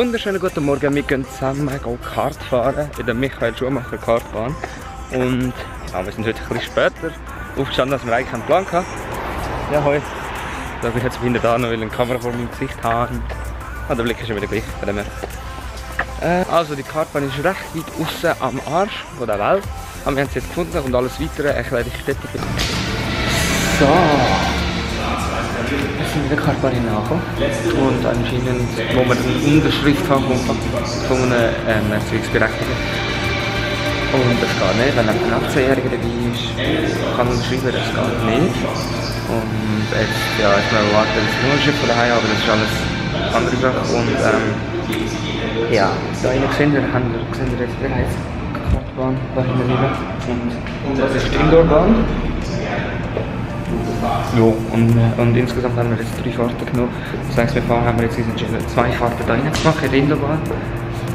wunderschönen guten Morgen. Wir gehen zusammen Kart fahren in der Michael Schumacher Kartbahn. Und ja, wir sind heute ein bisschen später aufgestanden, als wir eigentlich einen Plan hatten. Ja, hoi. Da bin ich jetzt hinter da noch, weil ich eine Kamera vor meinem Gesicht habe. Ah, der Blick ist schon wieder gleich. Also die Kartbahn ist recht weit außen am Arsch von der Welt. Aber wir haben sie jetzt gefunden und alles weitere erkläre ich dort. So. Wir sind in der Kartbahn hineingekommen. Und anscheinend, wo wir eine Unterschrift haben von einem Erziehungsberechtigten. Und das geht nicht, wenn ein 18-Jähriger dabei ist, kann man schreiben, das geht nicht. Und jetzt, ja, ich mal warten, das Unterschrift von daheim, aber das ist alles andere Sache. Und ja, da hinten sehen wir jetzt bereits die Kartbahn da hinten rüber. Und das ist die Indoorbahn. Ja, und insgesamt haben wir jetzt 3 Fahrten genommen. Das heisst, haben wir jetzt entschieden, 2 Fahrten da rein gemacht in der Indoorbahn.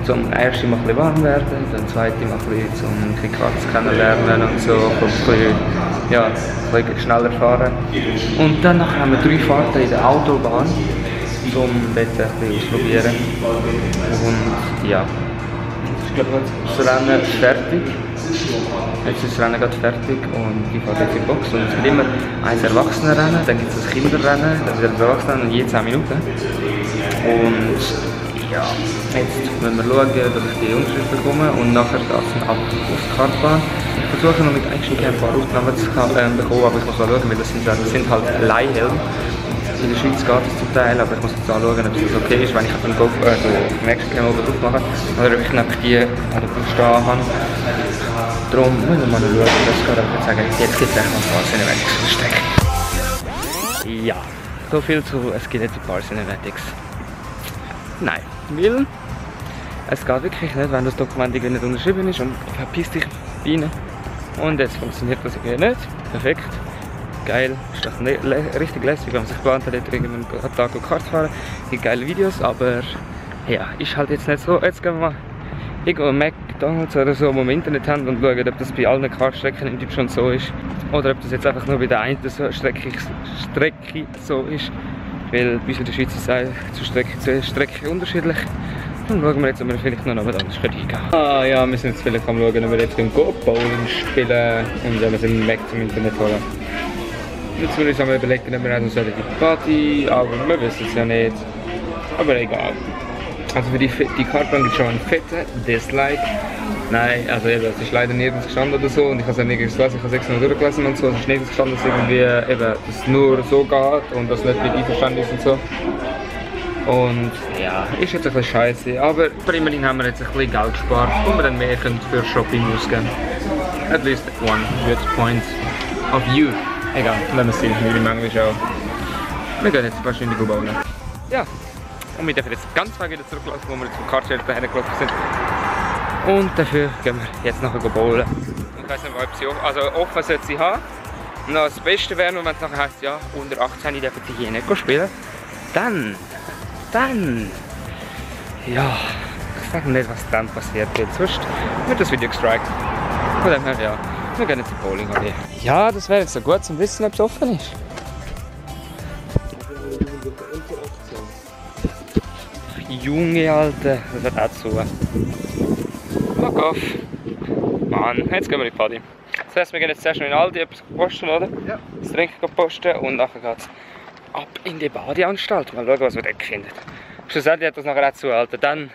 Zum ersten mal ein bisschen warm werden, dann zweite mal ein bisschen zum Karts kennenlernen und so, ein bisschen, ja, ein bisschen schneller fahren. Und dann haben wir 3 Fahrten in der Autobahn, um dort ein bisschen auszuprobieren. Und ja, ich glaube, das Rennen ist fertig. Jetzt ist das Rennen gerade fertig und ich fahre jetzt in die Box. Und es gibt immer ein Erwachsenenrennen, dann gibt es ein Kinderrennen, dann wieder ein Erwachsenenrennen, je 10 Minuten. Und ja, jetzt müssen wir schauen, dass ich die Unterschrift bekomme und nachher geht es dann ab auf die Kartbahn. Ich versuche noch mit eigentlich ein paar Aufnahmen zu bekommen, aber ich muss mal schauen, weil das sind halt Leihhelme. In der Schweiz geht es zum Teil, aber ich muss jetzt anschauen, ob das okay ist, wenn ich einen Mexican oben drauf mache oder ob ich einfach die stehen habe. Darum müssen wir mal schauen, das geht einfach sagen, jetzt gibt es echt mal ein paar Cinematics für Strecke. Ja, so viel zu, es gibt jetzt ein paar Cinematics. Nein, weil es geht wirklich nicht, wenn das Dokument nicht unterschrieben ist und verpiss dich rein. Und jetzt funktioniert das irgendwie nicht. Perfekt. Geil, ist doch richtig lässig, wenn man sich geplant hat, irgendeinen Tag Kart zu fahren. Es gibt geile Videos, aber ja, ist halt jetzt nicht so. Jetzt gehen wir mal irgendwo McDonalds oder so, wo wir Internet haben und schauen, ob das bei allen Kartstrecken im Typ schon so ist. Oder ob das jetzt einfach nur bei der einen Strecke so ist. Weil bei uns in der Schweiz ist es zu Strecke unterschiedlich. Dann schauen wir jetzt, ob wir vielleicht noch anders eingehen können. Ah ja, wir sind jetzt vielleicht am schauen, ob wir jetzt Bowling spielen und ob wir den Mac zum Internet holen. Jetzt würde ich einmal überlegen, ob wir auch noch die Party, aber wir wissen es ja nicht. Aber egal. Also für die Kartbahn gibt es schon einen fetten Dislike. Nein, also eben, es ist leider nirgends gestanden oder so und ich habe es ja nirgends gelesen, ich habe es extra noch durchgelesen und so. Es ist nirgends gestanden, dass irgendwie eben, dass es nur so geht und das nicht mit einverstanden ist und so. Und ja, ist jetzt ein bisschen scheiße, aber immerhin haben wir jetzt ein bisschen Geld gespart, wo wir dann mehr können für Shopping ausgeben. At least one good point of view. Egal, lassen wir es sehen, wie im Englisch auch. Wir gehen jetzt wahrscheinlich bowlen. Ja, und wir dürfen jetzt ganz weit wieder zurücklaufen, wo wir jetzt vom Kartschild dahin gelaufen sind. Und dafür gehen wir jetzt nachher bowlen. Ich weiß nicht, ob sie offen sollte sie haben. Und das Beste wäre, wenn es nachher heisst, ja, unter 18 dürfen sie hier nicht spielen. Dann, ja, ich sage nicht, was dann passiert, weil sonst wird das Video gestrikt. Von dem her, ja, wir gehen jetzt in Bowling. Okay. Ja, das wäre jetzt so gut zum Wissen, ob es offen ist. Junge Alter, das wird auch zu. Fuck off. Mann, jetzt gehen wir in die Party. Das heisst, wir gehen jetzt zuerst noch in Aldi etwas posten, oder? Ja. Das Trinken posten und nachher geht's ab in die Badeanstalt. Mal schauen, was wir dort finden. Schlussendlich hat das nachher auch zu, Alter. Dann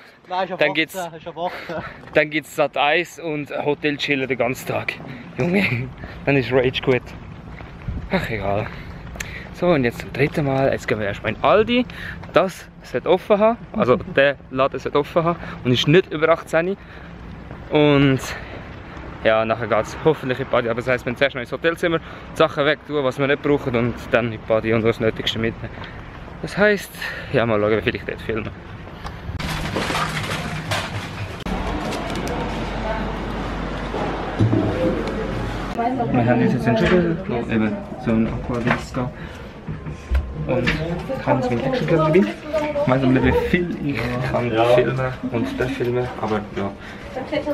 gibt's Sat 1 und Hotel chillen den ganzen Tag. Junge, dann ist Rage gut. Ach egal. So, und jetzt zum 3. Mal, jetzt gehen wir erstmal in Aldi. Das sollte offen haben, also der Laden sollte offen haben und ist nicht über 18. Und ja, nachher geht es hoffentlich in die Party. Aber das heisst, wir zuerst noch ins Hotelzimmer die Sachen wegtun, was wir nicht brauchen und dann in die Party und das Nötigste mitnehmen. Das heisst, ja, mal schauen, wie viel ich dort filme. Wir haben uns jetzt entschieden, eben so ein Aquadix zu gehen. Und ich habe mein Action dabei. Ich weiß nicht, wie viel ich kann filmen und filmen, aber ja.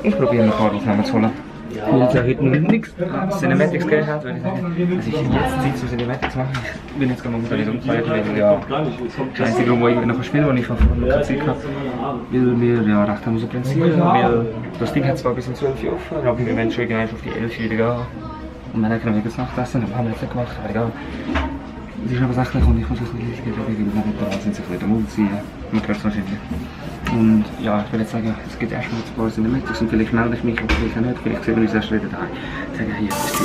Ich probiere ein paar Aufnahmen zu holen. weil es ja heute noch nichts Cinematics gegeben hat, würde ich sagen, dass ich jetzt Zeit zum Cinematics machen. Ich bin jetzt gerade momentan nicht umgekehrt, weil ja, der einzige Grund, wo ich noch spiele, wo ich von vorne keine Zeit habe, weil wir ja recht haben so prinzipieren, weil das Ding hat zwar bis um 12 Uhr offen, aber wir werden schon gleich auf die 11 Uhr wieder gehen. Und dann können wir jetzt Nachtessen, das haben wir jetzt nicht gemacht, aber egal. Es ist aber sachlich und ich muss es nicht geben, weil wir sind sich ein bisschen umziehen. Man hört es wahrscheinlich. Und ja, ich will jetzt sagen, es gibt erstmal ein paar Cinematics und vielleicht melde ich mich, aber vielleicht auch nicht. Vielleicht sehen wir uns erst wieder da. Ich sage, hier ist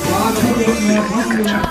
die Ciao.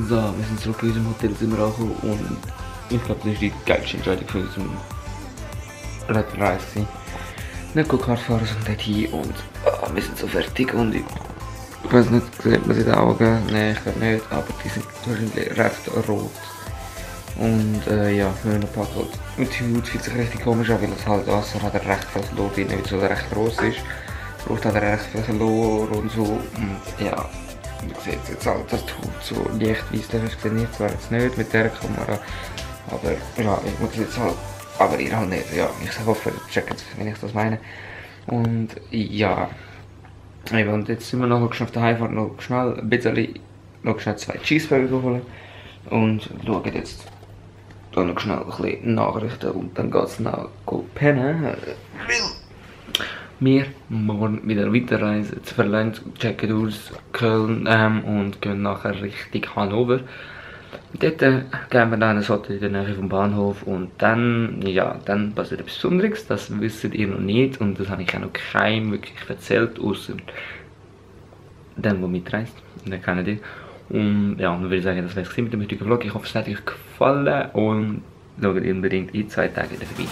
So, wir sind zurück in unserem Hotel, sind wir angekommen und ich glaube, das ist die geilste Entscheidung für unseren Reise. Nicht Kart fahren, sondern dort hin und wir sind so fertig und ich weiß nicht, sieht man sie in den Augen? Nein, ich glaube nicht, aber die sind wahrscheinlich recht rot. Und ja, wir haben noch ein paar Geld. Und die Haut fühlt sich richtig komisch an, weil das halt Wasser hat recht viel Chlor drin, weil es so recht groß ist. Es braucht halt recht viel Chlor und so. Und ja, man sieht jetzt halt, dass die Haut so lichtweiß ist, sehe ich zwar jetzt nicht mit dieser Kamera, aber ja, man sieht es halt, aber ihr halt nicht. Ja, ich hoffe, ihr checkt es, wenn ich das meine. Und ja, und jetzt sind wir noch schnell auf der Heimfahrt noch schnell ein bisschen, noch schnell 2 Cheeseburger holen und schauen jetzt noch schnell ein bisschen Nachrichten und dann geht es noch pennen. Wir morgen wieder weiterreisen zu Verlängt, checken aus Köln und gehen nachher Richtung Hannover. Dort gehen wir dann ein Hotel in der Nähe vom Bahnhof und dann, ja, dann passiert etwas Besonderes, das wisst ihr noch nicht und das habe ich auch noch keinem wirklich erzählt, außer dem, der mitreist, den kennt ihr. Und ja, dann würde ich sagen, das wäre es mit dem heutigen Vlog. Ich hoffe, es hat euch gefallen und schaut unbedingt in 2 Tagen wieder vorbei.